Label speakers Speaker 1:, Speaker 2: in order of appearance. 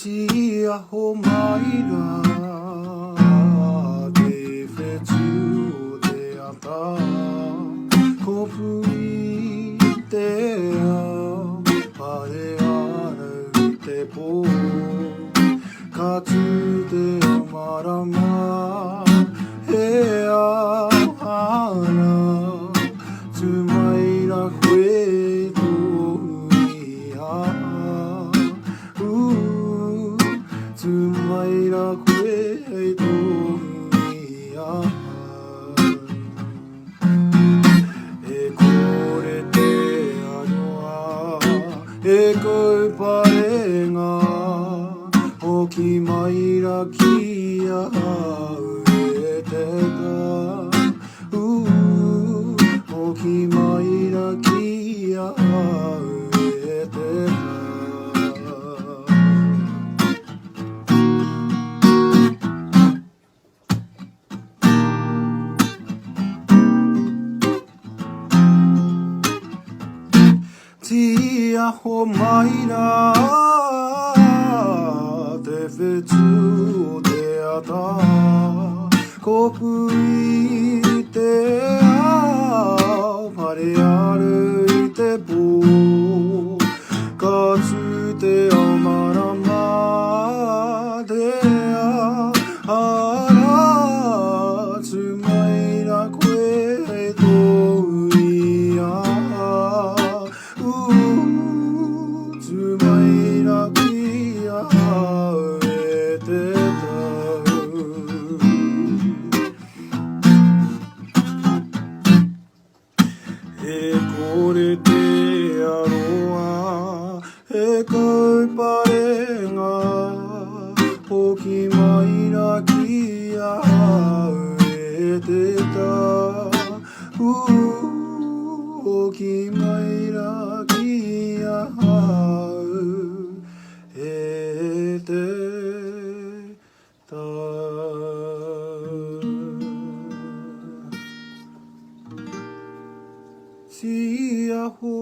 Speaker 1: Tīaho mai rā te whetū o te ata, ko Pui te ao, pare ana i te pō. Ka tū te ao marama, e ao ana, tū mai rā koe tō iha. Ū, tū mai rā koe hei tō ia. E kore te aroha, e kauparenga, hoki mai rā ki ahau e te tā. Ū, hoki mai rā ki ahau e te tā. Tīaho mai rā te whetū o te ata, ko kui te ao, pare aru i te pō. Ka tū te ao marama, te ao ara, tū mai rā koe hei tō ia. Ū, tū mai rā ki ahau e te tau. E kore te aroha, e kauparenga, hoki mai ra ki ahau e te ta. Ū, hoki mai ra ki ahau e te ta. Tiaho.